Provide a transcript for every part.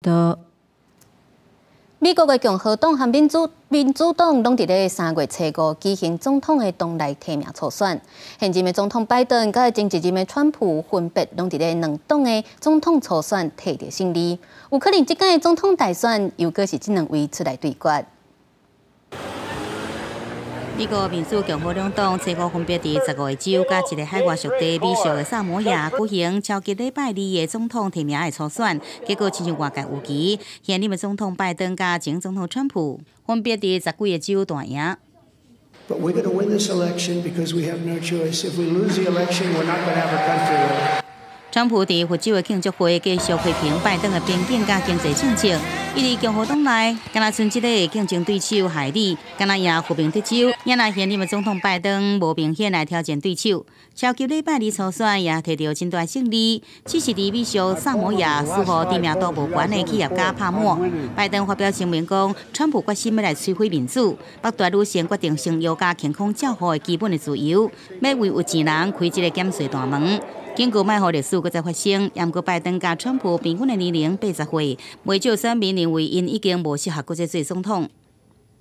的。美國的共和黨和民主黨攏佇咧3月初五舉行總統的黨內提名初選。現任的總統拜登佮前一任的川普分別攏佇咧兩黨的總統初選摕著勝利。有可能這屆總統大選又閣是這兩位出來對決。美國民主共和兩黨初五分別佇15個州佮一个海外屬地美屬的薩摩亞舉行超級禮拜二的總統提名的初選，結果親像外界預期，現任的總統拜登佮前總統川普分別佇十幾个州大贏。 But we're going to win this election because we have no choice. If we lose the election, we're not going to have a country. 川普佇佛州的慶祝會繼續批評拜登的邊境佮經濟政策。伊佇共和黨內，敢若賰一個競爭對手海利，敢若贏佛蒙特州，也若現任的總統拜登無明顯來挑戰對手。超級禮拜二初選也摕著真大勝利，只是佇美屬薩摩亞輸予知名度無懸的企業家帕默。拜登發表聲明講，川普決心欲來摧毀民主，剝奪女性決定生育佮健康照護的基本的自由，欲為有錢人開這个減稅大門。警告莫予歷史閣再發生。毋過拜登佮川普平均的年齡80歲，袂少選民認為𪜶已經無適合閣再做總統。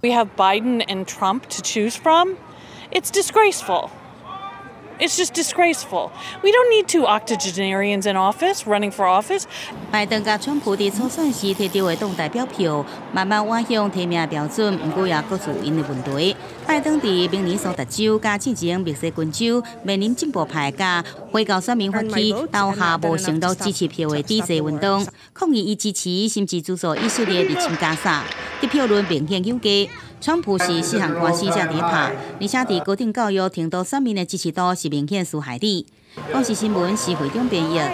We have Biden and Trump to choose from. It's disgraceful. It's just disgraceful. We don't need two octogenarians in office running for office. 拜登佮川普佇初選時摕著的黨代表票，慢慢倚向提名標準，毋過也各自𪜶的問題。拜登佇明尼蘇達州佮進前密西根州面臨進步派佮回教選民發起投下無承諾支持票的抵制運動，抗議伊支持甚至資助以色列入侵加沙，得票率明顯有加。川普是四項官司才佇拍，而且佇高等教育程度選民的支持度是明顯輸海利。公視新聞施惠中編譯。